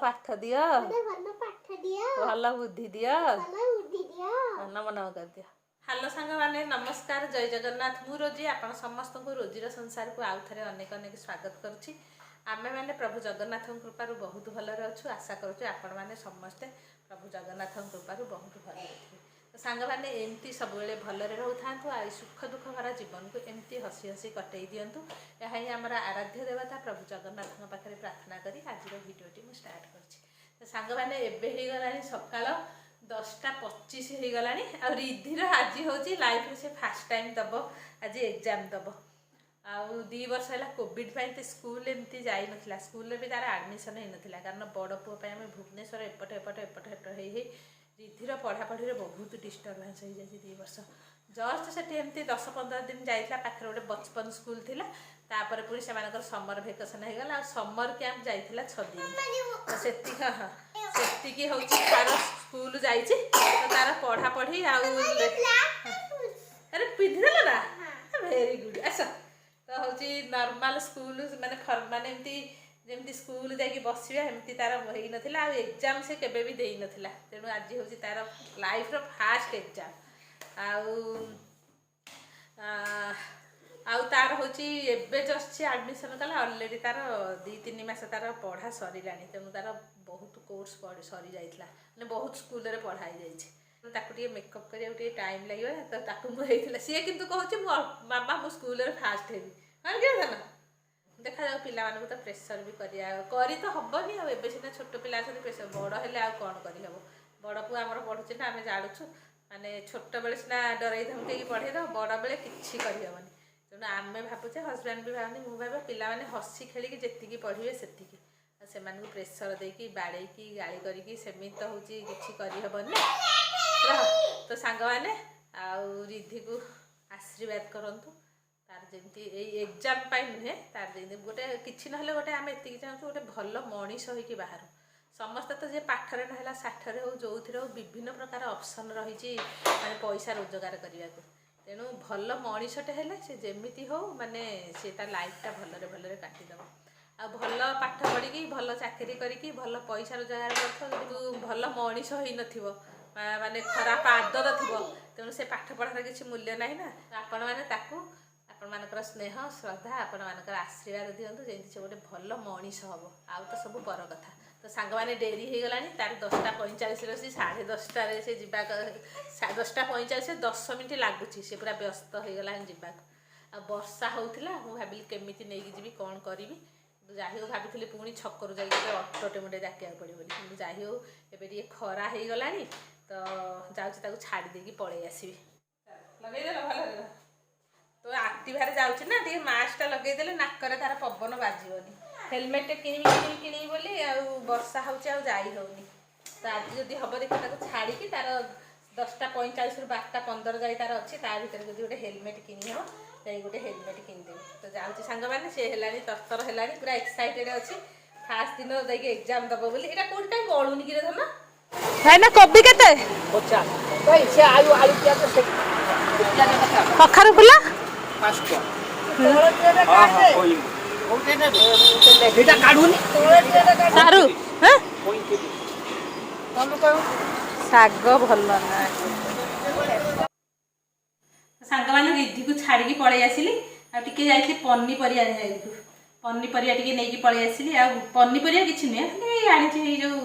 ପାଠ ଦିଅ। ମୋତେ ଭଲ ପାଠ ଦିଅ। ଭଲ ବୁଦ୍ଧି ଦିଅ। ଭଲ ବୁଦ୍ଧି ଦିଅ। ନମ ନମ କରିଦିଅ। ହ୍ୟାଲୋ ସାଙ୍ଗମାନେ, ନମସ୍କାର, ଜୟ ଜଗନ୍ନାଥ। ମୁଁ ରୋଜି, ଆପଣ ସମସ୍ତଙ୍କୁ ରୋଜିର ସଂସାରକୁ ଆଉ ଥରେ ଅନେକ ଅନେକ ସ୍ୱାଗତ କରୁଛି। ଆମେମାନେ ପ୍ରଭୁ ଜଗନ୍ନାଥଙ୍କ କୃପାରୁ ବହୁତ ଭଲରେ ଅଛୁ। ଆଶା କରୁଛୁ ଆପଣମାନେ ସମସ୍ତେ ପ୍ରଭୁ ଜଗନ୍ନାଥଙ୍କ କୃପାରୁ ବହୁତ ଭଲରେ ଥିବେ। ତ ସାଙ୍ଗମାନେ, ଏମିତି ସବୁବେଳେ ଭଲରେ ରହୁଥାନ୍ତୁ ଆଉ ଏଇ ସୁଖ ଦୁଃଖ ଭରା ଜୀବନକୁ ଏମିତି ହସି ହସି କଟେଇ ଦିଅନ୍ତୁ। ଏହା ହିଁ ଆମର ଆରାଧ୍ୟ ଦେବତା ପ୍ରଭୁ ଜଗନ୍ନାଥଙ୍କ ପାଖରେ ପ୍ରାର୍ଥନା କରି ଆଜିର ଭିଡ଼ିଓଟି ମୁଁ ଷ୍ଟାର୍ଟ କରୁଛି। ତ ସାଙ୍ଗମାନେ, ଏବେ ହେଇଗଲାଣି ସକାଳ 10:25 ହେଇଗଲାଣି ଆଉ ରିଧିର ଆଜି ହେଉଛି ଲାଇଫ୍ରେ ସେ ଫାର୍ଷ୍ଟ ଟାଇମ୍ ଦେବ, ଆଜି ଏକ୍ଜାମ୍ ଦେବ। ଆଉ 2 ବର୍ଷ ହେଲା କୋଭିଡ଼ ପାଇଁ ତ ସ୍କୁଲ ଏମିତି ଯାଇନଥିଲା, ସ୍କୁଲରେ ବି ତାର ଆଡ଼ମିସନ୍ ହେଇନଥିଲା। କାରଣ ବଡ଼ ପୁଅ ପାଇଁ ଆମେ ଭୁବନେଶ୍ୱର ଏପଟ ଏପଟ ଏପଟ ଏପଟ ହେଇ ହେଇ ରିଧିର ପଢ଼ାପଢ଼ିରେ ବହୁତ ଡିଷ୍ଟର୍ବାନ୍ସ ହେଇଯାଇଛି 2 ବର୍ଷ। ଜଷ୍ଟ ସେଠି ଏମିତି 10-15 ଦିନ ଯାଇଥିଲା, ପାଖରେ ଗୋଟେ ବଚପନ ସ୍କୁଲ ଥିଲା। ତାପରେ ପୁଣି ସେମାନଙ୍କର ସମର ଭେକେସନ୍ ହେଇଗଲା ଆଉ ସମର କ୍ୟାମ୍ପ ଯାଇଥିଲା 6 ଦିନ। ତ ସେତିକି, ହଁ, ସେତିକି ହେଉଛି ତାର ସ୍କୁଲ ଯାଇଛି। ତ ତାର ପଢ଼ାପଢ଼ି ଆଉ, ଆରେ ପିନ୍ଧିଦେଲ ନା, ଭେରି ଗୁଡ୍, ଆସ। ତ ହେଉଛି ନର୍ମାଲ ସ୍କୁଲ ମାନେ ମାନେ ଏମିତି ଯେମିତି ସ୍କୁଲ ଯାଇକି ବସିବା, ଏମିତି ତାର ହେଇନଥିଲା ଆଉ ଏକ୍ଜାମ୍ ସେ କେବେ ବି ଦେଇନଥିଲା। ତେଣୁ ଆଜି ହେଉଛି ତାର ଲାଇଫର ଫାଷ୍ଟ ଏକ୍ଜାମ୍। ଆଉ ତାର ହେଉଛି ଏବେ ଜଷ୍ଟ ସେ ଆଡ଼ମିସନ୍ କଲା, ଅଲରେଡ଼ି ତାର 2-3 ମାସ ତାର ପଢ଼ା ସରିଲାଣି। ତେଣୁ ତାର ବହୁତ କୋର୍ସ ସରିଯାଇଥିଲା, ମାନେ ବହୁତ ସ୍କୁଲରେ ପଢ଼ା ହେଇଯାଇଛି। ତାକୁ ଟିକେ ମେକଅପ୍ କରିବାକୁ ଟିକେ ଟାଇମ୍ ଲାଗିବ ନା, ତ ତାକୁ ମୁଁ ହେଇଥିଲା। ସିଏ କିନ୍ତୁ କହୁଛି, ମୁଁ ମାମା, ମୁଁ ସ୍କୁଲରେ ଫାଷ୍ଟ ହେବି। ହଁ କି ଧନ, ଦେଖାଯାଉ। ପିଲାମାନଙ୍କୁ ତ ପ୍ରେସର ବି କରିବା କରି ତ ହବନି। ଆଉ ଏବେ ସିନା ଛୋଟ ପିଲା ଅଛନ୍ତି ପ୍ରେସର, ବଡ଼ ହେଲେ ଆଉ କ'ଣ କରିହେବ? ବଡ଼ ପୁଅ ଆମର ପଢ଼ୁଛି ନା, ଆମେ ଜାଣୁଛୁ। ମାନେ ଛୋଟବେଳେ ସିନା ଡରେଇ ଧମକେଇକି ପଢ଼େଇ ଦେବ, ବଡ଼ ବେଳେ କିଛି କରିହେବନି। ତେଣୁ ଆମେ ଭାବୁଛେ, ହଜବ୍ୟାଣ୍ଡ ବି ଭାବନ୍ତି, ମୁଁ ଭାବେ, ପିଲାମାନେ ହସି ଖେଳିକି ଯେତିକି ପଢ଼ିବେ ସେତିକି। ଆଉ ସେମାନଙ୍କୁ ପ୍ରେସର ଦେଇକି, ବାଡ଼େଇକି, ଗାଳି କରିକି ସେମିତି ତ ହେଉଛି କିଛି କରିହେବନି ନା। ରହ। ତ ସାଙ୍ଗମାନେ, ଆଉ ରିଧିକୁ ଆଶୀର୍ବାଦ କରନ୍ତୁ। ତାର ଯେମିତି ଏଇ ଏକ୍ଜାମ୍ ପାଇଁ ନୁହେଁ, ତାର ଯେମିତି ଗୋଟେ କିଛି ନହେଲେ ଗୋଟେ ଆମେ ଏତିକି ଚାହୁଁଛୁ, ଗୋଟେ ଭଲ ମଣିଷ ହେଇକି ବାହାରୁ। ସମସ୍ତେ ତ ଯିଏ ପାଠରେ ନହେଲା ସାଠରେ ହଉ, ଯେଉଁଥିରେ ହଉ, ବିଭିନ୍ନ ପ୍ରକାର ଅପସନ୍ ରହିଛି ମାନେ ପଇସା ରୋଜଗାର କରିବାକୁ। ତେଣୁ ଭଲ ମଣିଷଟେ ହେଲେ ସେ ଯେମିତି ହଉ, ମାନେ ସେ ତା ଲାଇଫଟା ଭଲରେ ଭଲରେ କାଟିଦେବ। ଆଉ ଭଲ ପାଠ ପଢ଼ିକି, ଭଲ ଚାକିରି କରିକି, ଭଲ ପଇସା ରୋଜଗାର କରୁଥିବ, ଯଦି ତୁ ଭଲ ମଣିଷ ହେଇନଥିବ, ମାନେ ଖରାପ ଆଦତ ଥିବ, ତେଣୁ ସେ ପାଠ ପଢ଼ାର କିଛି ମୂଲ୍ୟ ନାହିଁ ନା। ତ ଆପଣମାନେ ତାକୁ ଆପଣମାନଙ୍କର ସ୍ନେହ ଶ୍ରଦ୍ଧା, ଆପଣମାନଙ୍କର ଆଶୀର୍ବାଦ ଦିଅନ୍ତୁ, ଯେମିତି ସେ ଗୋଟେ ଭଲ ମଣିଷ ହେବ। ଆଉ ତ ସବୁ ପର କଥା। ତ ସାଙ୍ଗମାନେ, ଡେରି ହେଇଗଲାଣି। ତାର 10:45ରେ ଅଛି, 10:30ରେ ସେ ଯିବା। 10:45, 10 ମିନିଟ୍ ଲାଗୁଛି। ସେ ପୁରା ବ୍ୟସ୍ତ ହେଇଗଲାଣି ଯିବାକୁ। ଆଉ ବର୍ଷା ହେଉଥିଲା, ମୁଁ ଭାବିଲି କେମିତି ନେଇକି ଯିବି, କ'ଣ କରିବି। କିନ୍ତୁ ଯାଇ ହଉ, ଭାବିଥିଲି ପୁଣି ଛକରୁ ଯାଇକି ଗୋଟେ ଅଟୋଟେ ମୋଟେ ଡାକିବାକୁ ପଡ଼ିବ ବୋଲି। କିନ୍ତୁ ଯାଇ ହଉ, ଏବେ ଟିକେ ଖରା ହେଇଗଲାଣି, ତ ଯାଉଛି ତାକୁ ଛାଡ଼ି ଦେଇକି ପଳେଇ ଆସିବି। ଲଗେଇଦେଲ ଭଲରେ ତ। ଆକ୍ଟିଭାରେ ଯାଉଛି ନା, ଟିକେ ମାସ୍କଟା ଲଗେଇଦେଲେ ନାକରେ ତାର ପବନ ବାଜିବନି। ହେଲମେଟଟେ କିଣିବି କିଣିବି କିଣିବି ବୋଲି ଆଉ ବର୍ଷା ହେଉଛି, ଆଉ ଯାଇ ହେଉନି। ତ ଆଜି ଯଦି ହବ ଦେଖିବା, ତାକୁ ଛାଡ଼ିକି ତାର 10:45ରୁ 12:15 ଯାଇ ତାର ଅଛି, ତା ଭିତରେ ଯଦି ଗୋଟେ ହେଲମେଟ୍ କିଣି ହେବ, ଯାଇ ଗୋଟେ ହେଲମେଟ୍ କିଣିଦେବି। ତ ଯାଉଛି ସାଙ୍ଗମାନେ, ସେ ହେଲାଣି ତରତର ହେଲାଣି, ପୁରା ଏକ୍ସାଇଟେଡ୍ ଅଛି ଫାଷ୍ଟ ଦିନ ଯାଇକି ଏକ୍ଜାମ୍ ଦବ ବୋଲି। ଏଇଟା କୋଉଠି କାହିଁ ଗଳୁନି କିରେ ଧନ? ଭାଇନା, କୋବି କେତେ? 50। ସେ ଆଳୁ ଆଳୁ ପିଆଜ, ସେ ପିଆଜ କଥା। କଖାରୁ ଫୁଲ? 5 ଟଙ୍କା। ହଁ, କହିବି। ଏଇଟା କାଢୁନି। ସାରୁ, ହଁ? 35। ଶାଗ ଭଲ ନା। ସାଙ୍ଗମାନେ, ରିଧିକୁ ଛାଡ଼ିକି ପଳେଇ ଆସିଲି। ଆଉ ଟିକେ ଯାଇଥିଲି ପନିପରିବା ଯାଇକୁ, ପନିପରିବା ଟିକେ ନେଇକି ପଳେଇ ଆସିଲି। ଆଉ ପନିପରିବା କିଛି ନୁହେଁ, ଖାଲି ଏଇ ଆଣିଛି। ଏଇ ଯୋଉ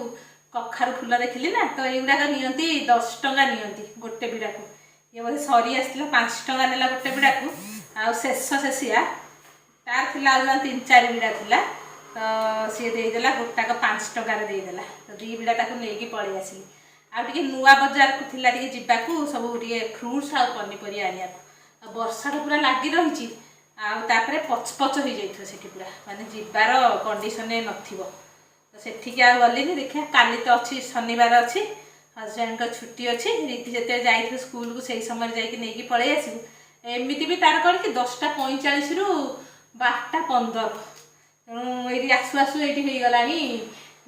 କଖାରୁ ଫୁଲ ଦେଖିଲି ନା, ତ ଏଇଗୁଡ଼ାକ ନିଅନ୍ତି 10 ଟଙ୍କା ନିଅନ୍ତି ଗୋଟେ ବିଡ଼ାକୁ। ଇଏ ବୋଧେ ସରି ଆସିଥିଲା, 5 ଟଙ୍କା ନେଲା ଗୋଟେ ବିଡ଼ାକୁ। ଆଉ ଶେଷ ଶେଷିଆ ତାର ଥିଲା, ଆଉ ଜମା 3-4 ବିଡ଼ା ଥିଲା, ତ ସିଏ ଦେଇଦେଲା ଗୋଟାକ 5 ଟଙ୍କାରେ ଦେଇଦେଲା। ତ 2 ବିଡ଼ା ତାକୁ ନେଇକି ପଳେଇ ଆସିଲି। ଆଉ ଟିକେ ନୂଆ ବଜାରକୁ ଥିଲା ଟିକେ ଯିବାକୁ, ସବୁ ଟିକେ ଫ୍ରୁଟ୍ସ ଆଉ ପନିପରିବା ଆଣିବାକୁ। ଆଉ ବର୍ଷାଟା ପୁରା ଲାଗି ରହିଛି, ଆଉ ତାପରେ ପଚପଚ ହେଇଯାଇଥିବ ସେଠି ପୁରା, ମାନେ ଯିବାର କଣ୍ଡିସନରେ ନଥିବ। ତ ସେଠିକି ଆଉ ଗଲିନି। ଦେଖିବା, କାଲି ତ ଅଛି, ଶନିବାର ଅଛି, ହଜବେଣ୍ଡଙ୍କ ଛୁଟି ଅଛି। ରିଧି ଯେତେବେଳେ ଯାଇଥିବ ସ୍କୁଲକୁ, ସେଇ ସମୟରେ ଯାଇକି ନେଇକି ପଳେଇ ଆସିବୁ। ଏମିତି ବି ତାର କ'ଣ କି 10:45ରୁ 12:15, ତେଣୁ ଏଇଠି ଆସୁ ଆସୁ ଏଇଠି ହେଇଗଲାଣି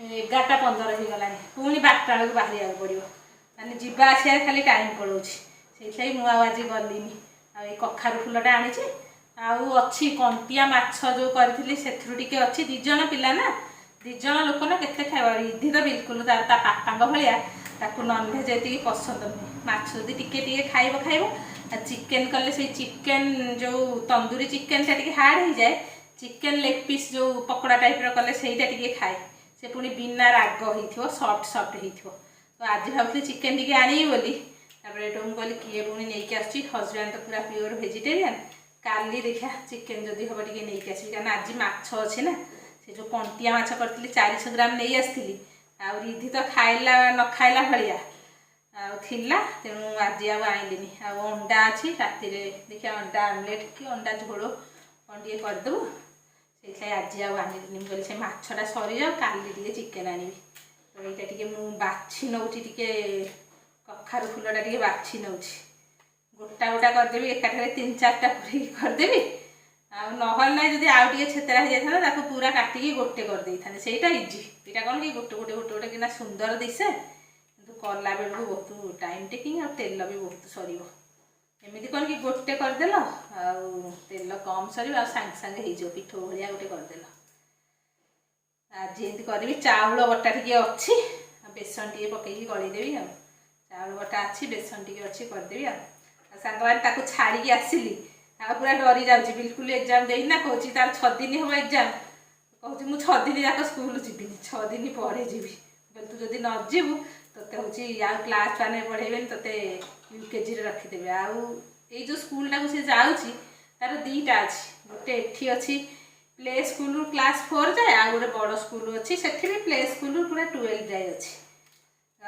11:15 ହେଇଗଲାଣି। ପୁଣି 12ଟା ବେଳକୁ ବାହାରିବାକୁ ପଡ଼ିବ, ମାନେ ଯିବା ଆସିବାରେ ଖାଲି ଟାଇମ୍ ପଳାଉଛି। ସେଇଥିଲାଗି ମୁଁ ଆଉ ଆଜି ଗଲିନି। ଆଉ ଏଇ କଖାରୁ ଫୁଲଟା ଆଣିଛି, ଆଉ ଅଛି କଣ୍ଟିଆ ମାଛ ଯେଉଁ କରିଥିଲି, ସେଥିରୁ ଟିକେ ଅଛି। 2 ଜଣ ପିଲା ନା, ଦି ଜଣ ଲୋକ ନା, କେତେ ଖାଇବ? ରିଧି ତ ବିଲକୁଲ ତାର ତା ବାପାଙ୍କ ଭଳିଆ, ତାକୁ ନନଭେଜ୍ ଏତିକି ପସନ୍ଦ ନୁହେଁ। ମାଛ ଯଦି ଟିକେ ଟିକେ ଖାଇବ ଖାଇବ। ଆଉ ଚିକେନ୍ କଲେ ସେଇ ଚିକେନ୍ ଯେଉଁ ତନ୍ଦୁରୀ ଚିକେନ୍ଟା ଟିକେ ହାର୍ଡ଼ ହେଇଯାଏ। ଚିକେନ୍ ଲେଗ୍ ପିସ୍ ଯେଉଁ ପକୋଡ଼ା ଟାଇପ୍ର କଲେ ସେଇଟା ଟିକେ ଖାଏ। ସେ ପୁଣି ବିନା ରାଗ ହେଇଥିବ, ସଫ୍ଟ ସଫ୍ଟ ହେଇଥିବ। ତ ଆଜି ଭାବୁଥିଲି ଚିକେନ୍ ଟିକେ ଆଣିବି ବୋଲି। ତାପରେ ଏଠୁ ମୁଁ କହିଲି, କିଏ ପୁଣି ନେଇକି ଆସୁଛି? ହଜବେଣ୍ଡ ତ ପୁରା ପିଓର ଭେଜିଟେରିଆନ୍। କାଲି ଦେଖିବା, ଚିକେନ୍ ଯଦି ହେବ ଟିକେ ନେଇକି ଆସିବି, କାରଣ ଆଜି ମାଛ ଅଛି ନା। ସେ ଯେଉଁ କଣ୍ଟିଆ ମାଛ କରିଥିଲି, 400 ଗ୍ରାମ ନେଇ ଆସିଥିଲି। ଆଉ ରିଧି ତ ଖାଇଲା ନ ଖାଇଲା ଭଳିଆ ଆଉ ଥିଲା, ତେଣୁ ଆଜି ଆଉ ଆଣିଲିନି। ଆଉ ଅଣ୍ଡା ଅଛି, ରାତିରେ ଦେଖିବା ଅଣ୍ଡା ଆମଲେଟ୍ କି ଅଣ୍ଡା ଝୋଳ କ'ଣ ଟିକେ କରିଦେବୁ। ସେଇଥିଲାଗି ଆଜି ଆଉ ଆଣିଲିନି। ମୁଁ କହିଲି, ସେ ମାଛଟା ସରିଯାଉ, କାଲି ଟିକେ ଚିକେନ୍ ଆଣିବି। ତ ଏଇଟା ଟିକେ ମୁଁ ବାଛି ନେଉଛି, ଟିକେ କଖାରୁ ଫୁଲଟା ଟିକେ ବାଛି ନେଉଛି। ଗୋଟା ଗୋଟା କରିଦେବି, ଏକାଥରେ ତିନି ଚାରିଟା ପୁରେଇକି କରିଦେବି। ଆଉ ନହେଲେ ନାହିଁ, ଯଦି ଆଉ ଟିକେ ଛେତେରା ହେଇଯାଇଥାନ୍ତା, ତାକୁ ପୁରା କାଟିକି ଗୋଟେ କରିଦେଇଥାନ୍ତେ, ସେଇଟା ଇଜି। ଏଇଟା କ'ଣ କି ଗୋଟେ ଗୋଟେ ଗୋଟେ ଗୋଟେ କିନା ସୁନ୍ଦର ଦିଶେ, କିନ୍ତୁ କଲା ବେଳକୁ ବହୁତ ଟାଇମ୍ ଟେକିଂ ଆଉ ତେଲ ବି ବହୁତ ସରିବ। ଏମିତି କ'ଣ କି ଗୋଟେ କରିଦେଲ ଆଉ ତେଲ କମ୍ ସରିବ ଆଉ ସାଙ୍ଗେ ସାଙ୍ଗେ ହେଇଯିବ, ପିଠଉ ଭଳିଆ ଗୋଟେ କରିଦେଲ। ଆଜି ଏମିତି କରିବି। ଚାଉଳ ବଟା ଟିକେ ଅଛି ଆଉ ବେସନ ଟିକେ ପକେଇକି ଗଳେଇଦେବି। ଆଉ ଚାଉଳ ବଟା ଅଛି, ବେସନ ଟିକେ ଅଛି, କରିଦେବି। ଆଉ ଆଉ ସାଙ୍ଗମାନେ, ତାକୁ ଛାଡ଼ିକି ଆସିଲି ଆଉ ପୁରା ଡରି ଯାଉଛି ବିଲକୁଲ। ଏକ୍ଜାମ୍ ଦେଇନି ନା, କହୁଛି ତାର 6 ଦିନ ହେବ ଏକ୍ଜାମ୍। କହୁଛି, ମୁଁ 6 ଦିନ ଯାକ ସ୍କୁଲ ଯିବିନି, 6 ଦିନ ପରେ ଯିବି। କହିଲି, ତୁ ଯଦି ନ ଯିବୁ, ତୋତେ ହେଉଛି ଆଉ କ୍ଲାସ୍ ୱାନ୍ରେ ପଢ଼େଇବେନି, ତୋତେ ୟୁକେଜିରେ ରଖିଦେବେ। ଆଉ ଏଇ ଯେଉଁ ସ୍କୁଲଟାକୁ ସେ ଯାଉଛି, ତାର ଦୁଇଟା ଅଛି। ଗୋଟେ ଏଠି ଅଛି ପ୍ଲେ ସ୍କୁଲରୁ କ୍ଲାସ୍ 4 ଯାଏ, ଆଉ ଗୋଟେ ବଡ଼ ସ୍କୁଲ ଅଛି, ସେଠି ବି ପ୍ଲେ ସ୍କୁଲରୁ ପୁରା 12 ଯାଏ ଅଛି। ତ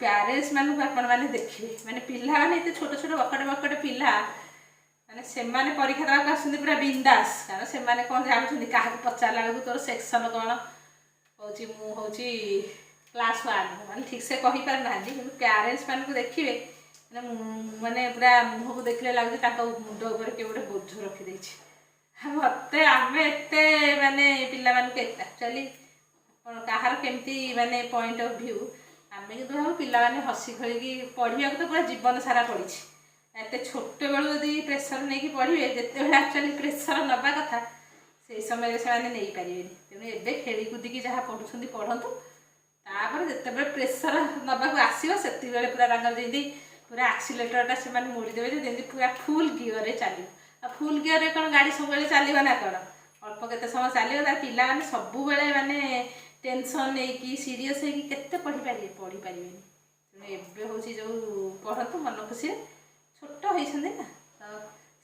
ପ୍ୟାରେଣ୍ଟସ୍ ମାନଙ୍କୁ ଆପଣମାନେ ଦେଖିବେ, ମାନେ ପିଲାମାନେ ଏତେ ଛୋଟ ଛୋଟ ବକଟେ ବକଟେ ପିଲା, ମାନେ ସେମାନେ ପରୀକ୍ଷା ଦେବାକୁ ଆସନ୍ତି ପୁରା ବିନ୍ଦାସ। କାରଣ ସେମାନେ କ'ଣ ଜାଣୁଛନ୍ତି? କାହାକୁ ପଚାରିଲା ବେଳକୁ, ତୋର ସେକ୍ସନ୍ କ'ଣ? କହୁଛି, ମୁଁ ହେଉଛି କ୍ଲାସ୍ ୱାନ୍। ମାନେ ଠିକ୍ ସେ କହିପାରୁନାହାନ୍ତି। କିନ୍ତୁ ପ୍ୟାରେଣ୍ଟସ୍ ମାନଙ୍କୁ ଦେଖିବେ, ମାନେ ମାନେ ପୁରା ମୁହଁକୁ ଦେଖିଲେ ଲାଗୁଛି ତାଙ୍କ ମୁଣ୍ଡ ଉପରେ କିଏ ଗୋଟେ ବୋଝ ରଖିଦେଇଛି। ମତେ ଆମେ ଏତେ ମାନେ ପିଲାମାନଙ୍କୁ ଏତେ ଆକ୍ଚୁଆଲି ଆପଣ କାହାର କେମିତି ମାନେ ପଏଣ୍ଟ ଅଫ୍ ଭ୍ୟୁ, ଆମେ କିନ୍ତୁ ଭାବୁ ପିଲାମାନେ ହସି ଖେଳିକି ପଢ଼ିବାକୁ ତ ପୁରା ଜୀବନ ସାରା ପଡ଼ିଛି। ଏତେ ଛୋଟବେଳୁ ଯଦି ପ୍ରେସର ନେଇକି ପଢ଼ିବେ, ଯେତେବେଳେ ଆକ୍ଚୁଆଲି ପ୍ରେସର ନେବା କଥା ସେଇ ସମୟରେ ସେମାନେ ନେଇପାରିବେନି। ତେଣୁ ଏବେ ଖେଳି କୁଦିକି ଯାହା ପଢ଼ୁଛନ୍ତି ପଢ଼ନ୍ତୁ। ତାପରେ ଯେତେବେଳେ ପ୍ରେସର ନେବାକୁ ଆସିବ, ସେତିକିବେଳେ ପୁରା ତାଙ୍କର ଯେମିତି ପୁରା ଆକ୍ସିଲେଟରଟା ସେମାନେ ମୋଡ଼ିଦେବେ ଯେ ଯେମିତି ପୁରା ଫୁଲ୍ ଗିଅରରେ ଚାଲିବ। ଆଉ ଫୁଲ୍ ଗିଅରରେ କ'ଣ ଗାଡ଼ି ସବୁବେଳେ ଚାଲିବ ନା କ'ଣ? ଅଳ୍ପ କେତେ ସମୟ ଚାଲିବ। ତାର ପିଲାମାନେ ସବୁବେଳେ ମାନେ ଟେନସନ୍ ନେଇକି, ସିରିୟସ୍ ହେଇକି କେତେ ପଢ଼ିପାରିବେ? ପଢ଼ିପାରିବେନି। ତେଣୁ ଏବେ ହେଉଛି ଯେଉଁ ପଢ଼ନ୍ତୁ ମନ ଖୁସିରେ, ଛୋଟ ହେଇଛନ୍ତି ନା, ତ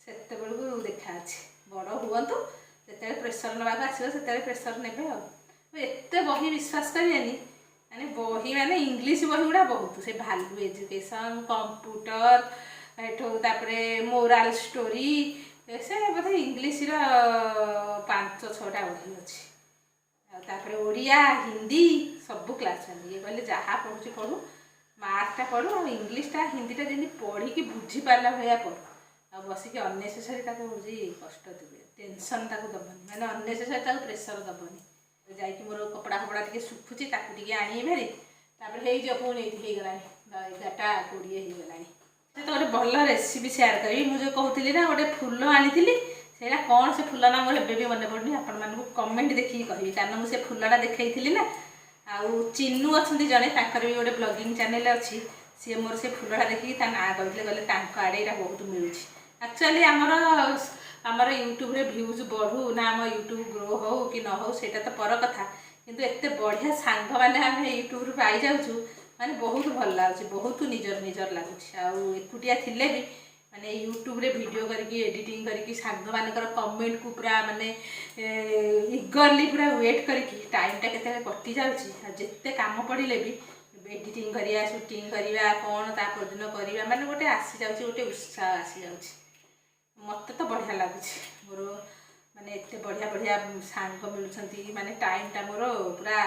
ସେତେବେଳକୁ ଦେଖା ଅଛି। ବଡ଼ ହୁଅନ୍ତୁ, ଯେତେବେଳେ ପ୍ରେସର ନେବାକୁ ଆସିବ ସେତେବେଳେ ପ୍ରେସର ନେବେ। ଆଉ ଏତେ ବହି, ବିଶ୍ୱାସ କରିବେନି, ମାନେ ବହି ମାନେ ଇଂଲିଶ ବହି ଗୁଡ଼ା ବହୁତ। ସେ ଭାଲ୍ୟୁ ଏଜୁକେସନ୍, କମ୍ପ୍ୟୁଟର, ଏଠୁ ତାପରେ ମୋରାଲ ଷ୍ଟୋରି, ସେ ବୋଧେ ଇଂଲିଶର ପାଞ୍ଚ ଛଅଟା ବହି ଅଛି। ଆଉ ତାପରେ ଓଡ଼ିଆ, ହିନ୍ଦୀ ସବୁ କ୍ଲାସ୍। ଇଏ କହିଲେ, ଯାହା ପଢ଼ୁଛି ପଢ଼ୁ, ମାଥଟା ପଢ଼ୁ ଆଉ ଇଂଲିଶଟା ହିନ୍ଦୀଟା ଯେମିତି ପଢ଼ିକି ବୁଝିପାରିଲା ଭଳିଆ ପଢ଼ୁ। ଆଉ ବସିକି ଅନ୍ନେସେସରି ତାକୁ ହେଉଛି କଷ୍ଟ ଦେବେ, ଟେନସନ୍ ତାକୁ ଦେବନି, ମାନେ ଅନ୍ନେସେସରି ତାକୁ ପ୍ରେସର ଦେବନି। ଯାଇକି ମୋର କପଡ଼ା ଫପଡ଼ା ଟିକେ ଶୁଖୁଛି, ତାକୁ ଟିକେ ଆଣିବି ଭାରି। ତାପରେ ହେଇଯିବ। ପୁଣି ଏଇଠି ହେଇଗଲାଣି, 11:20 ହେଇଗଲାଣି। ତ ଗୋଟେ ଭଲ ରେସିପି ସେୟାର କରିବି। ମୁଁ ଯେଉଁ କହୁଥିଲି ନା, ଗୋଟେ ଫୁଲ ଆଣିଥିଲି, ସେଇଟା କ'ଣ, ସେ ଫୁଲ ନା ମୋର ଏବେ ବି ମନେ ପଡ଼ୁନି। ଆପଣମାନଙ୍କୁ କମେଣ୍ଟ ଦେଖିକି କହିବି, କାରଣ ମୁଁ ସେ ଫୁଲଟା ଦେଖେଇଥିଲି ନା। ଆଉ ଚିନୁ ଅଛନ୍ତି ଜଣେ, ତାଙ୍କର ବି ଗୋଟେ ବ୍ଲଗିଂ ଚ୍ୟାନେଲ୍ ଅଛି। ସିଏ ମୋର ସେ ଫୁଲଟା ଦେଖିକି ତା ନାଁ କହିଥିଲେ। କହିଲେ, ତାଙ୍କ ଆଡ଼େ ଏଇଟା ବହୁତ ମିଳୁଛି। ଆକ୍ଚୁଆଲି ଆମର ଆମର ୟୁଟ୍ୟୁବରେ ଭ୍ୟୁଜ୍ ବଢ଼ୁ ନା, ଆମ ୟୁଟ୍ୟୁବ୍ ଗ୍ରୋ ହଉ କି ନ ହଉ, ସେଇଟା ତ ପର କଥା, କିନ୍ତୁ ଏତେ ବଢ଼ିଆ ସାଙ୍ଗମାନେ ଆମେ ୟୁଟ୍ୟୁବରୁ ପାଇଯାଉଛୁ, ମାନେ ବହୁତ ଭଲ ଲାଗୁଛି, ବହୁତ ନିଜର ନିଜର ଲାଗୁଛି। ଆଉ ଏକୁଟିଆ ଥିଲେ ବି ମାନେ ୟୁଟ୍ୟୁବରେ ଭିଡ଼ିଓ କରିକି, ଏଡ଼ିଟିଂ କରିକି, ସାଙ୍ଗମାନଙ୍କର କମେଣ୍ଟକୁ ପୁରା ମାନେ ଇଗରଲି ପୁରା ୱେଟ୍ କରିକି ଟାଇମ୍ଟା କେତେବେଳେ କଟି ଯାଉଛି। ଆଉ ଯେତେ କାମ ପଡ଼ିଲେ ବି ଏଡ଼ିଟିଂ କରିବା, ସୁଟିଂ କରିବା, କ'ଣ ତା ପରଦିନ କରିବା, ମାନେ ଗୋଟେ ଆସିଯାଉଛି, ଗୋଟେ ଉତ୍ସାହ ଆସିଯାଉଛି। ମୋତେ ତ ବଢ଼ିଆ ଲାଗୁଛି। ମୋର ମାନେ ଏତେ ବଢ଼ିଆ ବଢ଼ିଆ ସାଙ୍ଗ ମିଳୁଛନ୍ତି, ମାନେ ଟାଇମ୍ଟା ମୋର ପୁରା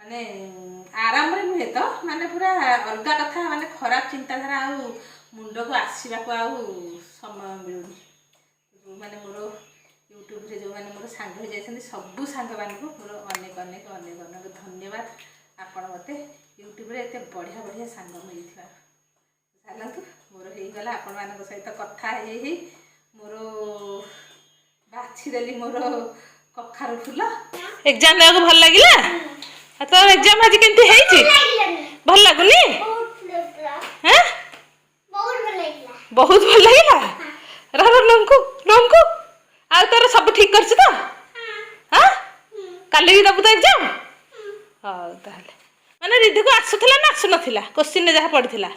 ମାନେ ଆରାମରେ ନୁହେଁ ତ, ମାନେ ପୁରା ଅଲଗା କଥା, ମାନେ ଖରାପ ଚିନ୍ତାଧାରା ଆଉ ମୁଣ୍ଡକୁ ଆସିବାକୁ ଆଉ ସମୟ ମିଳୁନି। ଯେଉଁମାନେ ମୋର ୟୁଟ୍ୟୁବରେ ଯେଉଁମାନେ ମୋର ସାଙ୍ଗ ହେଇଯାଇଛନ୍ତି, ସବୁ ସାଙ୍ଗମାନଙ୍କୁ ମୋର ଅନେକ ଅନେକ ଅନେକ ଅନେକ ଧନ୍ୟବାଦ, ଆପଣ ମୋତେ ୟୁଟ୍ୟୁବରେ ଏତେ ବଢ଼ିଆ ବଢ଼ିଆ ସାଙ୍ଗ ମିଳିଥିବାରୁ। ଚାଲନ୍ତୁ, ମୋର ହେଇଗଲା। ଆପଣମାନଙ୍କ ସହିତ କଥା ହେଇ ହେଇ ମୋର ବାଛିଦେଲି ମୋର କଖାରୁ ଫୁଲ। ଏକ୍ଜାମ ଦେବାକୁ ଭଲ ଲାଗିଲା? ଆଉ ତୋର ଏକ୍ଜାମ ଆଜି କେମିତି ହେଇଛି? ଲାଗିଲାନି। ଭଲ ଲାଗୁନି? ବହୁତ ଭଲ। ହେଁ? ବହୁତ ଭଲ ଲାଗିଲା। ବହୁତ ଭଲ ଲାଗିଲା। ରହ ରହ, ନଙ୍କୁ ନଙ୍କୁ। ଆଉ ତୋର ସବୁ ଠିକ କରିଛୁ ତ? ହଁ। କାଲି ବି ଦବୁ ତ ଏକ୍ଜାମ? ହଉ ତାହେଲେ। ମାନେ ରିଧିକୁ ଆସୁଥିଲା ନା ଆସୁନଥିଲା କୋଶ୍ଚିନ୍ରେ ଯାହା ପଡ଼ିଥିଲା?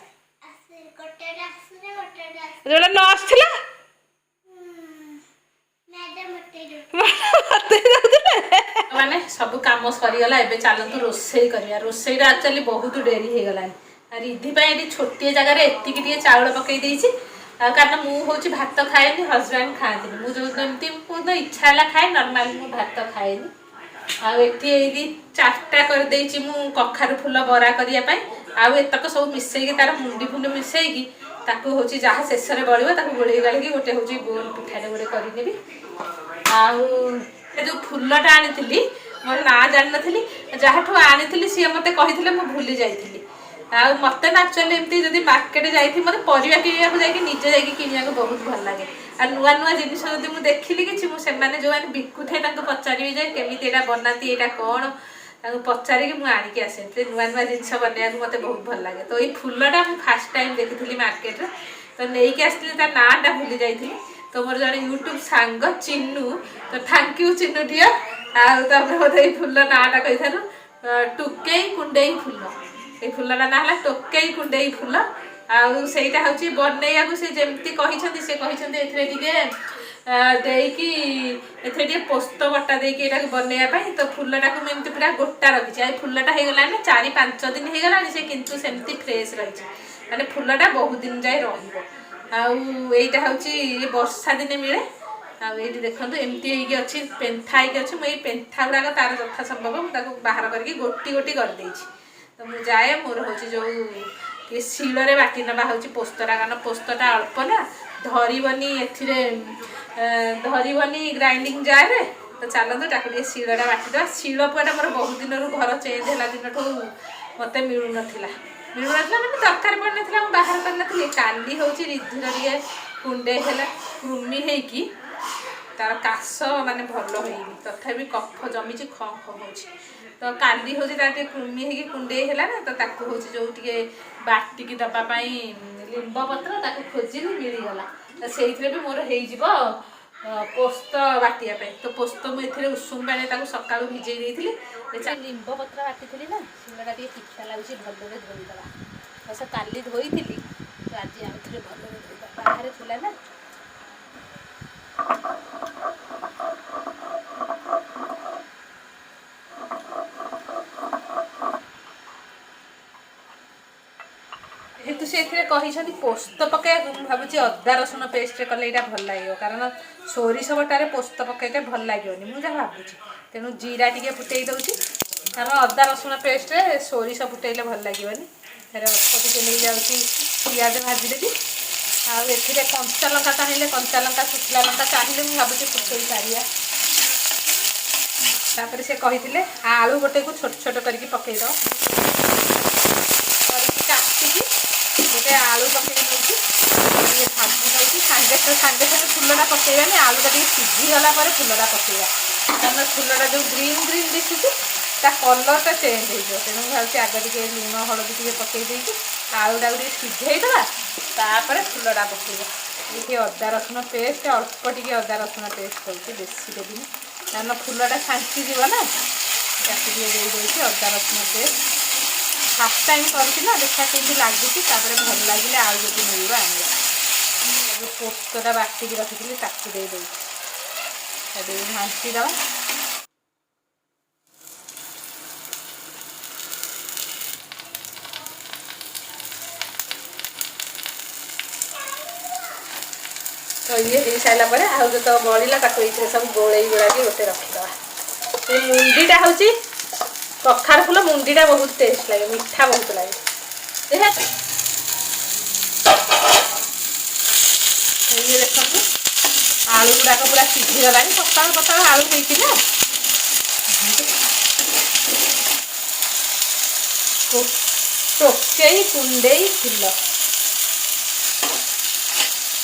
ଆସେ, ଗୋଟେଟା ଆସୁନି, ଗୋଟେଟା ଆସୁ। ଯୋଉଟା ନ ଆସୁଥିଲା? ମ୍ୟାଡାମ ବତେଇ ଦଉ। ବତେଇ ଦଉଥିଲେ। ମାନେ ସବୁ କାମ ସରିଗଲା, ଏବେ ଚାଲନ୍ତୁ ରୋଷେଇ କରିବା। ରୋଷେଇଟା ଆକ୍ଚୁଆଲି ବହୁତ ଡେରି ହେଇଗଲାଣି। ଆଉ ରିଧି ପାଇଁ ଏଠି ଛୋଟିଆ ଜାଗାରେ ଏତିକି ଟିକେ ଚାଉଳ ପକେଇ ଦେଇଛି। ଆଉ କାରଣ ମୁଁ ହେଉଛି ଭାତ ଖାଏନି, ହଜବେଣ୍ଡ ଖାଆନ୍ତିନି। ମୁଁ ଯୋଉ ଏମିତି କୋଉଦିନ ଇଚ୍ଛା ହେଲା ଖାଏ, ନର୍ମାଲି ମୁଁ ଭାତ ଖାଏନି। ଆଉ ଏଠି ଏଇଠି ଚାରିଟା କରିଦେଇଛି ମୁଁ କଖାରୁ ଫୁଲ ବରା କରିବା ପାଇଁ। ଆଉ ଏତକ ସବୁ ମିଶେଇକି, ତାର ମୁଣ୍ଡି ଫୁଣ୍ଡି ମିଶେଇକି, ତାକୁ ହେଉଛି ଯାହା ଶେଷରେ ବଳିବ ତାକୁ ଗୋଳେଇ ଗାଳିକି ଗୋଟେ ହେଉଛି ଗୋଲ ପିଠାଟେ ଗୋଟେ କରିନେବି। ଆଉ ଏ ଯୋଉ ଫୁଲଟା ଆଣିଥିଲି, ମୋର ନାଁ ଜାଣିନଥିଲି। ଯାହାଠୁ ଆଣିଥିଲି ସିଏ ମୋତେ କହିଥିଲେ, ମୁଁ ଭୁଲି ଯାଇଥିଲି। ଆଉ ମୋତେ ନା ଆକ୍ଚୁଆଲି ଏମିତି ଯଦି ମାର୍କେଟ ଯାଇଥିବି, ମୋତେ ପରିବା କିଣିବାକୁ ଯାଇକି ନିଜେ ଯାଇକି କିଣିବାକୁ ବହୁତ ଭଲ ଲାଗେ। ଆଉ ନୂଆ ନୂଆ ଜିନିଷ ଯଦି ମୁଁ ଦେଖିଲି କିଛି, ମୁଁ ସେମାନେ ଯେଉଁମାନେ ବିକୁଥାଏ ତାଙ୍କୁ ପଚାରିବି ଯେ କେମିତି ଏଇଟା ବନାନ୍ତି, ଏଇଟା କ'ଣ, ତାଙ୍କୁ ପଚାରିକି ମୁଁ ଆଣିକି ଆସେ। ସେ ନୂଆ ନୂଆ ଜିନିଷ ବନେଇବାକୁ ମୋତେ ବହୁତ ଭଲ ଲାଗେ। ତ ଏଇ ଫୁଲଟା ମୁଁ ଫାର୍ଷ୍ଟ ଟାଇମ୍ ଦେଖିଥିଲି ମାର୍କେଟରେ, ତ ନେଇକି ଆସିଥିଲି, ତା ନାଁଟା ଭୁଲି ଯାଇଥିଲି। ତ ମୋର ଜଣେ ୟୁଟ୍ୟୁବ ସାଙ୍ଗ ଚିନୁ, ତ thank you Chinu dear. ଆଉ ତାପରେ ମୋତେ ଏଇ ଫୁଲ ନାଁଟା କହିଥାରୁ, ଟୁକେଇ କୁଣ୍ଡେଇ ଫୁଲ। ଏଇ ଫୁଲଟା ନାଁ ହେଲା ଟୋକେଇ କୁଣ୍ଡେଇ ଫୁଲ। ଆଉ ସେଇଟା ହେଉଛି ବନେଇବାକୁ ସେ ଯେମିତି କହିଛନ୍ତି, ସେ କହିଛନ୍ତି ଏଥିରେ ଟିକେ ଦେଇକି, ଏଥିରେ ଟିକେ ପୋସ୍ତ ବଟା ଦେଇକି ଏଇଟାକୁ ବନେଇବା ପାଇଁ। ତ ଫୁଲଟାକୁ ମୁଁ ଏମିତି ପୁରା ଗୋଟା ରଖିଛି। ଆଉ ଏ ଫୁଲଟା ହେଇଗଲାଣି ନା 4-5 ଦିନ ହେଇଗଲାଣି ସେ, କିନ୍ତୁ ସେମିତି ଫ୍ରେଶ୍ ରହିଛି। ମାନେ ଫୁଲଟା ବହୁତ ଦିନ ଯାଏ ରହିବ। ଆଉ ଏଇଟା ହେଉଛି ଏ ବର୍ଷା ଦିନେ ମିଳେ। ଆଉ ଏଇଠି ଦେଖନ୍ତୁ, ଏମିତି ହେଇକି ଅଛି, ପେନ୍ଥା ହେଇକି ଅଛି। ମୁଁ ଏଇ ପେନ୍ଥା ଗୁଡ଼ାକ ତାର ଯଥା ସମ୍ଭବ ମୁଁ ତାକୁ ବାହାର କରିକି ଗୋଟି ଗୋଟି କରିଦେଇଛି। ତ ମୁଁ ଯାଏ, ମୋର ହେଉଛି ଯୋଉ ଟିକେ ଶିଳରେ ବାଟି ନେବା ହେଉଛି ପୋସ୍ତଟା, କାରଣ ପୋସ୍ତଟା ଅଳ୍ପ ନା, ଧରିବନି ଏଥିରେ, ଧରିବନି ଗ୍ରାଇଣ୍ଡିଙ୍ଗ ଜାରରେ। ତ ଚାଲନ୍ତୁ ତାକୁ ଟିକେ ଶିଳଟା ବାଟିଦେବା। ଶିଳ ପୁଆଟା ମୋର ବହୁତ ଦିନରୁ, ଘର ଚେଞ୍ଜ ହେଲା ଦିନଠୁ ମୋତେ ମିଳୁନଥିଲା। ମିଳୁନଥିଲା ମାନେ ଦରକାର ପଡ଼ିନଥିଲା, ମୁଁ ବାହାର କରିନଥିଲି। କାଲି ହେଉଛି ରିଧିର ଟିକେ କୁଣ୍ଡେଇ ହେଲା, କୃମି ହେଇକି ତାର କାଶ ମାନେ ଭଲ ହେଇନି, ତଥାପି କଫ ଜମିଛି, ଖଁ ଖଁ ହେଉଛି। ତ କାଲି ହେଉଛି ତାର ଟିକେ କୃମି ହେଇକି କୁଣ୍ଡେଇ ହେଲା ନା, ତ ତାକୁ ହେଉଛି ଯୋଉ ଟିକେ ବାଟିକି ଦେବା ପାଇଁ ଲିମ୍ବ ପତ୍ର, ତାକୁ ଖୋଜିଲି, ମିଳିଗଲା। ତ ସେଇଥିରେ ବି ମୋର ହେଇଯିବ ପୋସ୍ତ ବାଟିବା ପାଇଁ। ତ ପୋସ୍ତ ମୁଁ ଏଥିରେ ଉଷୁମ ପାଣିରେ ତାକୁ ସକାଳୁ ଭିଜେଇ ଦେଇଥିଲି। ଲିମ୍ବ ପତ୍ର ବାଟିଥିଲି ନା, ଶିଳଟା ଟିକେ ପିଠା ଲାଗୁଛି, ଭଲରେ ଧୋଇଦେବା। ତ ସେ କାଲି ଧୋଇଥିଲି, ତ ଆଜି ଆଉ ଥରେ ଭଲରେ ଧୋଇଦେବା, ବାହାରେ ଥିଲା ନା। ଯେହେତୁ ସେ ଏଥିରେ କହିଛନ୍ତି ପୋସ୍ତ ପକାଇବାକୁ, ମୁଁ ଭାବୁଛି ଅଦା ରସୁଣ ପେଷ୍ଟରେ କଲେ ଏଇଟା ଭଲ ଲାଗିବ, କାରଣ ସୋରିଷ ବଟାରେ ପୋସ୍ତ ପକାଇଲେ ଭଲ ଲାଗିବନି, ମୁଁ ଯାହା ଭାବୁଛି। ତେଣୁ ଜିରା ଟିକେ ଫୁଟେଇ ଦେଉଛି, କାରଣ ଅଦା ରସୁଣ ପେଷ୍ଟରେ ସୋରିଷ ଫୁଟେଇଲେ ଭଲ ଲାଗିବନି। ଫେରେ ଅଳ୍ପ ଟିକେ ନେଇଯାଉଛି, ପିଆଜ ଭାଜିଦେବି। ଆଉ ଏଥିରେ କଞ୍ଚା ଲଙ୍କା ଚାହିଁଲେ କଞ୍ଚା ଲଙ୍କା, ଶୁଖିଲା ଲଙ୍କା ଚାହିଁଲେ ମୁଁ ଭାବୁଛି ଫୁଟେଇ ପାରିବା। ତାପରେ ସେ କହିଥିଲେ ଆଳୁ ଗୋଟେକୁ ଛୋଟ ଛୋଟ କରିକି ପକେଇଦେବ। କରିକି କାଟିକି ଗୋଟେ ଆଳୁ ପକେଇ ଦେଉଛି, ଟିକେ ଭାଜି ଦେଉଛି। ସାଙ୍ଗେ ସାଙ୍ଗେ ସାଙ୍ଗେ ଫୁଲଟା ପକେଇବାନି, ଆଳୁଟା ଟିକେ ସିଝିଗଲା ପରେ ଫୁଲଟା ପକେଇବା, କାରଣ ଫୁଲଟା ଯେଉଁ ଗ୍ରୀନ୍ ଗ୍ରୀନ୍ ଦିଶୁଛି ତା କଲର୍ଟା ଚେଞ୍ଜ ହେଇଯିବ। ତେଣୁ ମୁଁ ଭାବୁଛି ଆଗ ଟିକେ ଲୁଣ ହଳଦୀ ଟିକେ ପକେଇ ଦେଇକି ଆଳୁଟାକୁ ଟିକେ ସିଝେଇଦେବା, ତାପରେ ଫୁଲଟା ପକେଇବା। ଏଇଠି ଅଦା ରସୁଣ ପେଷ୍ଟ, ଅଳ୍ପ ଟିକେ ଅଦା ରସୁଣ ପେଷ୍ଟ ଦେଉଛି, ବେଶୀ ଦେବିନି, କାରଣ ଫୁଲଟା ଛାଙ୍କିଯିବ ନା। ତାକୁ ଟିକେ ଦେଇଦେଉଛି ଅଦା ରସୁଣ ପେଷ୍ଟ। ଫାର୍ଷ୍ଟ ଟାଇମ୍ କରୁଛି ନା, ଦେଖିବା କେମିତି ଲାଗୁଛି। ତାପରେ ଭଲ ଲାଗିଲେ ଆଉ ଯଦି ମିଳିବ ଆଣିବା। ଏବେ ପୋସ୍ତଟା ବାଟିକି ରଖିଥିଲି, ତାକୁ ଦେଇଦେଉଛି। ତାକୁ ଘାଣ୍ଟି ଦେବା। ତ ଇଏ ହେଇସାରିଲା ପରେ ଆଉ ଯେତେବେଳେ ବଳିଲା, ତାକୁ ଏଇଥିରେ ସବୁ ଗୋଳେଇ ଗୋଳାକି ଗୋଟେ ରଖିଦେବା। ଏ ମୁଣ୍ଡିଟା ହେଉଛି କଖାରୁ ଫୁଲ ମୁଣ୍ଡିଟା ବହୁତ ଟେଷ୍ଟ ଲାଗେ, ମିଠା ବହୁତ ଲାଗେ। ଦେଖ, ଇଏ ଦେଖନ୍ତୁ, ଆଳୁ ଗୁଡ଼ାକ ପୁରା ସିଝିଗଲାଣି। ପତଳା ପତଳା ଆଳୁ ହେଇଛି ନା। ଟୋକେଇ କୁଣ୍ଡେଇ ଫୁଲ।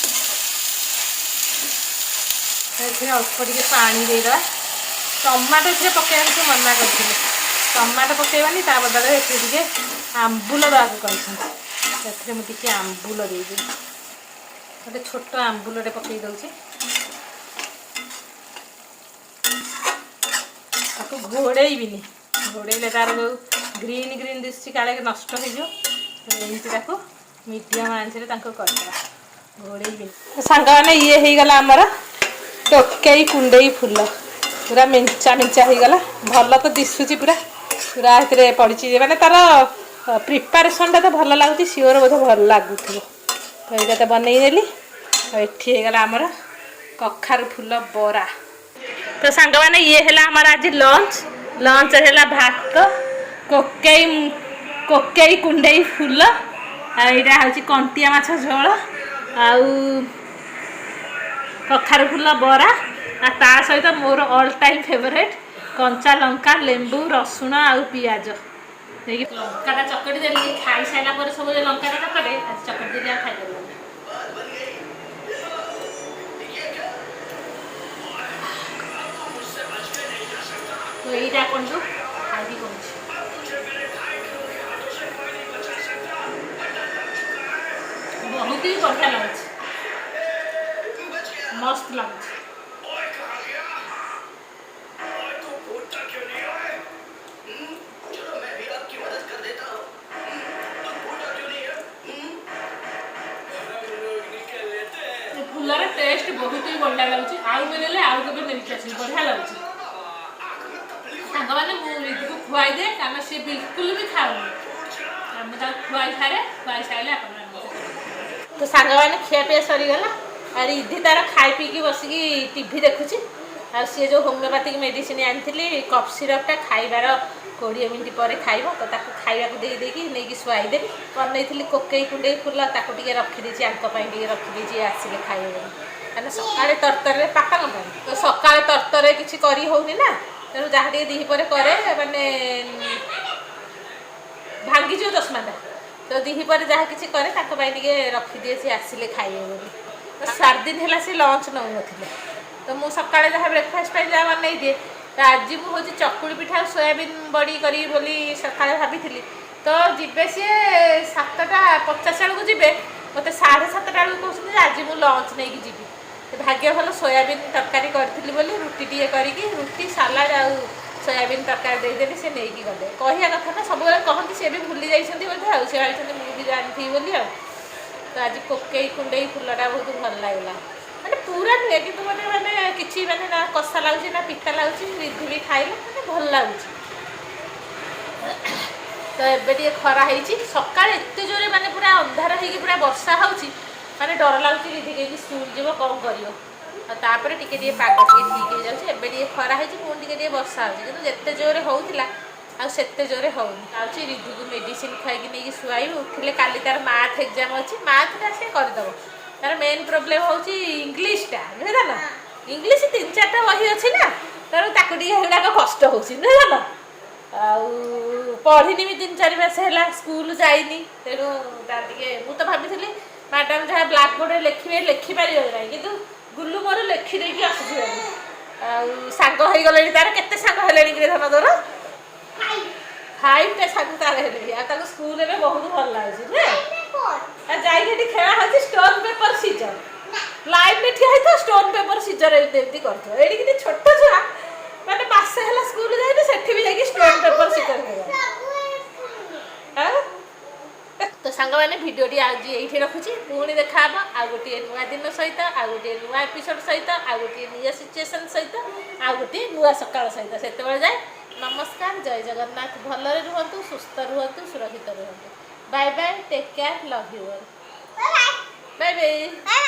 ଏଥିରେ ଅଳ୍ପ ଟିକେ ପାଣି ଦେଇଦେବା। ଟମାଟୋ ଏଥିରେ ପକାଇବାକୁ ସେ ମନା କରିଥିଲେ। ଟମାଟୋ ପକାଇବାନି, ତା ବଦଳରେ ଏଥିରେ ଟିକେ ଆମ୍ବୁଲ ଦେବାକୁ କହିଛନ୍ତି। ଏଥିରେ ମୁଁ ଟିକେ ଆମ୍ବୁଲ ଦେଇଦେବି। ଗୋଟେ ଛୋଟ ଆମ୍ବୁଲଟେ ପକାଇ ଦେଉଛି। ତାକୁ ଘୋଡ଼େଇବିନି। ଘୋଡ଼େଇଲେ ତାର ଯେଉଁ ଗ୍ରୀନ୍ ଗ୍ରୀନ୍ ଦିଶୁଛି, କାଳେ ନଷ୍ଟ ହେଇଯିବ। ଏମିତି ତାକୁ ମିଡ଼ିୟମ୍ ଆଞ୍ଚରେ ତାଙ୍କୁ କରିଦେବା, ଘୋଡ଼େଇବିନି। ସାଙ୍ଗମାନେ, ଇଏ ହେଇଗଲା ଆମର ଟୋକେଇ କୁଣ୍ଡେଇ ଫୁଲ। ପୁରା ମେଞ୍ଚା ମେଞ୍ଚା ହେଇଗଲା। ଭଲ ତ ଦିଶୁଛି ପୁରା। ପୁରା ଏଥିରେ ପଡ଼ିଛି, ମାନେ ତାର ପ୍ରିପାରେସନ୍ଟା ତ ଭଲ ଲାଗୁଛି। ସିଓର ବୋଧେ ଭଲ ଲାଗୁଥିବ। ତ ଏଇଟା ତ ବନେଇଦେଲି। ଆଉ ଏଠି ହେଇଗଲା ଆମର କଖାରୁ ଫୁଲ ବରା। ତ ସାଙ୍ଗମାନେ, ଇଏ ହେଲା ଆମର ଆଜି ଲଞ୍ଚ। ଲଞ୍ଚ ହେଲା ଭାତ, କୋକେଇ କୋକେଇ କୁଣ୍ଡେଇ ଫୁଲ, ଆଉ ଏଇଟା ହେଉଛି କଣ୍ଟିଆ ମାଛ ଝୋଳ, ଆଉ କଖାରୁ ଫୁଲ ବରା, ଆଉ ତା ସହିତ ମୋର ଅଲ୍ ଟାଇମ୍ ଫେଭରେଟ୍ କଞ୍ଚା ଲଙ୍କା, ଲେମ୍ବୁ, ରସୁଣ ଆଉ ପିଆଜ ଦେଇକି ଲଙ୍କାଟା ଚକଟି ଦେଲି। ଖାଇସାରିଲା ପରେ ସବୁ ଲଙ୍କାଟା ଚକଟେ, ଆଜି ଚକଟି ଦେଲି, ଆଉ ଖାଇପାରିବନି। ତ ଏଇଟା କ'ଣ ଯୋଉ ଖାଇବି କହୁଛି। ବହୁତ ହି ବଢ଼ିଆ ଲାଗୁଛି, ମସ୍ତ ଲାଗୁଛି। ଏ ଫୁଲର ଟେଷ୍ଟ ବହୁତ ହି ବଢ଼ିଆ ଲାଗୁଛି। ଆଉ ମିଳିଲେ ଆଉ କେବେ ନେଇକି ଆସିବି। ବଢ଼ିଆ ଲାଗୁଛି। ସାଙ୍ଗମାନେ, ମୁଁ ରିଧିକୁ ଖୁଆଇ ଦିଏ, କାରଣ ସିଏ ବିଲକୁଲ ବି ଖାଉନି। ଆଉ ମୁଁ ତାକୁ ଖୁଆଇ ସାରେ, ଖୁଆଇ ସାରିଲେ ଆପଣମାନଙ୍କୁ ସହିତ। ତ ସାଙ୍ଗମାନେ, ଖିଆପିଆ ସରିଗଲା ଆଉ ରିଧି ତାର ଖାଇ ପିଇକି ବସିକି ଟିଭି ଦେଖୁଛି। ଆଉ ସିଏ ଯେଉଁ ହୋମିଓପାଥିକ୍ ମେଡ଼ିସିନ ଆଣିଥିଲି, କଫ୍ ସିରପ୍ଟା, ଖାଇବାର 20 ମିନିଟ୍ ପରେ ଖାଇବ। ତ ତାକୁ ଖାଇବାକୁ ଦେଇ ଦେଇକି ନେଇକି ଶୁଆଇଦେବି। ବନେଇଥିଲି କୋକେଇ କୁଣ୍ଡେଇ ଫୁଲ, ତାକୁ ଟିକେ ରଖିଦେଇଛି, ଆଙ୍କ ପାଇଁ ଟିକେ ରଖିଦେଇଛି, ଆସିଲେ ଖାଇବେ ବୋଲି। କାରଣ ସକାଳେ ତରତରରେ, ପାପାଙ୍କ ପାଇଁ ତ ସକାଳେ ତରତରରେ କିଛି କରି ହେଉନି ନା। ତେଣୁ ଯାହା ଟିକେ ଦିହିପରେ କରେ, ମାନେ ଭାଙ୍ଗିଯିବ ଚଷମାଟା। ତ ଦିହିପରେ ଯାହା କିଛି କରେ, ତାଙ୍କ ପାଇଁ ଟିକେ ରଖିଦିଏ, ସେ ଆସିଲେ ଖାଇବେ ବୋଲି। ତ 7 ଦିନ ହେଲା ସେ ଲଞ୍ଚ ନେଉନଥିଲେ। ତ ମୁଁ ସକାଳେ ଯାହା ବ୍ରେକଫାଷ୍ଟ ପାଇଁ ଯାହା ବନେଇ ଦିଏ। ତ ଆଜି ମୁଁ ହେଉଛି ଚକୁଳି ପିଠା ଆଉ ସୋୟାବିନ୍ ବଡ଼ି କରିବି ବୋଲି ସକାଳେ ଭାବିଥିଲି। ତ ଯିବେ ସିଏ 7:50 ବେଳକୁ ଯିବେ। ମୋତେ 7:30 ବେଳକୁ କହୁଛନ୍ତି ଯେ ଆଜି ମୁଁ ଲଞ୍ଚ ନେଇକି ଯିବି। ତ ଭାଗ୍ୟ ଭଲ, ସୋୟାବିନ୍ ତରକାରୀ କରିଥିଲି ବୋଲି ରୁଟି ଟିକେ କରିକି, ରୁଟି, ସାଲାଡ଼ ଆଉ ସୋୟାବିନ୍ ତରକାରୀ ଦେଇଦେଲି, ସେ ନେଇକି ଗଲେ। କହିବା କଥା ନା, ସବୁବେଳେ କହନ୍ତି, ସେ ବି ଭୁଲି ଯାଇଛନ୍ତି ବୋଧେ। ଆଉ ସେ ଭାବିଛନ୍ତି ମୁଁ ବି ଜାଣିଥିବି ବୋଲି। ଆଉ ତ ଆଜି କୋକେଇ କୁଣ୍ଡେଇ ଫୁଲଟା ବହୁତ ଭଲ ଲାଗିଲା। ମାନେ ପୁରା ନୁହେଁ, କିନ୍ତୁ ମାନେ ମାନେ କିଛି ମାନେ ନା କଷା ଲାଗୁଛି ନା ପିତା ଲାଗୁଛି। ରିଧି ବି ଖାଇଲା, ମାନେ ଭଲ ଲାଗୁଛି। ତ ଏବେ ଟିକେ ଖରା ହେଇଛି। ସକାଳେ ଏତେ ଜୋରେ ମାନେ ପୁରା ଅନ୍ଧାର ହେଇକି ପୁରା ବର୍ଷା ହେଉଛି, ମାନେ ଡର ଲାଗୁଛି ରିଧି କେମିତି ସ୍କୁଲ ଯିବ, କ'ଣ କରିବ। ଆଉ ତାପରେ ଟିକେ ଟିକେ ପାଗ ଟିକେ ଠିକ୍ ହେଇଯାଉଛି। ଏବେ ଟିକେ ଖରା ହେଇଛି, ପୁଣି ଟିକେ ଟିକେ ବର୍ଷା ହେଉଛି। କିନ୍ତୁ ଯେତେ ଜୋରେ ହେଉଥିଲା, ଆଉ ସେତେ ଜୋରେ ହେଉନି। ଯାଉଛି ରିଧିକୁ ମେଡ଼ିସିନ ଖୁଆଇକି ନେଇକି ଶୁଆଇବି। ଉଠିଲେ କାଲି ତାର ମାଥ୍ ଏକ୍ଜାମ୍ ଅଛି। ମାଥ୍ଟା ସେ କରିଦେବ, ତାର ମେନ୍ ପ୍ରୋବ୍ଲେମ୍ ହେଉଛି ଇଂଲିଶଟା, ନୁହେଁ ନା? ଇଂଲିଶ ତିନି ଚାରିଟା ବହି ଅଛି ନା, ତେଣୁ ତାକୁ ଟିକେ ଏଗୁଡ଼ାକ କଷ୍ଟ ହେଉଛି, ନୁହେଁ ନା? ଆଉ ପଢ଼ିନି ବି, 3-4 ମାସ ହେଲା ସ୍କୁଲ ଯାଇନି। ତେଣୁ ତାର ଟିକେ, ମୁଁ ତ ଭାବିଥିଲି ମ୍ୟାଡ଼ାମ୍ ଯାହା ବ୍ଲାକ୍ ବୋର୍ଡ଼ରେ ଲେଖିବେ, ଲେଖିପାରିବ ନାହିଁ, କିନ୍ତୁ ଗୁଲୁ ମୋର ଲେଖିଦେଇକି ଆସୁଛି ଭାରି। ଆଉ ସାଙ୍ଗ ହେଇଗଲେଣି ତାର। କେତେ ସାଙ୍ଗ ହେଲେଣି କିରେ ଧନ ତୋର? ଫାଇଭ୍। ଫାଇଭଟା ସାଙ୍ଗ ତାର ହେଲେଣି। ଆଉ ତାକୁ ସ୍କୁଲ ଏବେ ବହୁତ ଭଲ ଲାଗୁଛି, ନୁହେଁ? ଫୋର୍। ଆଉ ଯାଇକି ଏଠି ଖେଳା ହେଉଛି ଷ୍ଟୋନ୍ ପେପର ସିଜର। ଲାଇନରେ ଠିଆ ହେଇଥିବ, ଷ୍ଟୋନ୍ ପେପର ସିଜର ଏମିତି ଏମିତି କରୁଥିବ। ଏଇଠି କିନ୍ତୁ ଛୋଟ ଛୁଆ, ମାନେ ମାସେ ହେଲା ସ୍କୁଲ ଯାଇନି, ସେଠି ବି ଯାଇକି ଷ୍ଟୋନ୍ ପେପର ସିଜର ହେଇଗଲା। ଆଉ ତ ସାଙ୍ଗମାନେ, ଭିଡ଼ିଓଟି ଆଜି ଏଇଠି ରଖୁଛି। ପୁଣି ଦେଖାହେବ ଆଉ ଗୋଟିଏ ନୂଆ ଦିନ ସହିତ, ଆଉ ଗୋଟିଏ ନୂଆ ଏପିସୋଡ଼ ସହିତ, ଆଉ ଗୋଟିଏ ନୂଆ ସିଚୁଏସନ୍ ସହିତ, ଆଉ ଗୋଟିଏ ନୂଆ ସକାଳ ସହିତ। ସେତେବେଳେ ଯାଏ ନମସ୍କାର, ଜୟ ଜଗନ୍ନାଥ। ଭଲରେ ରୁହନ୍ତୁ, ସୁସ୍ଥ ରୁହନ୍ତୁ, ସୁରକ୍ଷିତ ରୁହନ୍ତୁ। Bye bye, take care, love you all. Bye. Bye bye. Bye.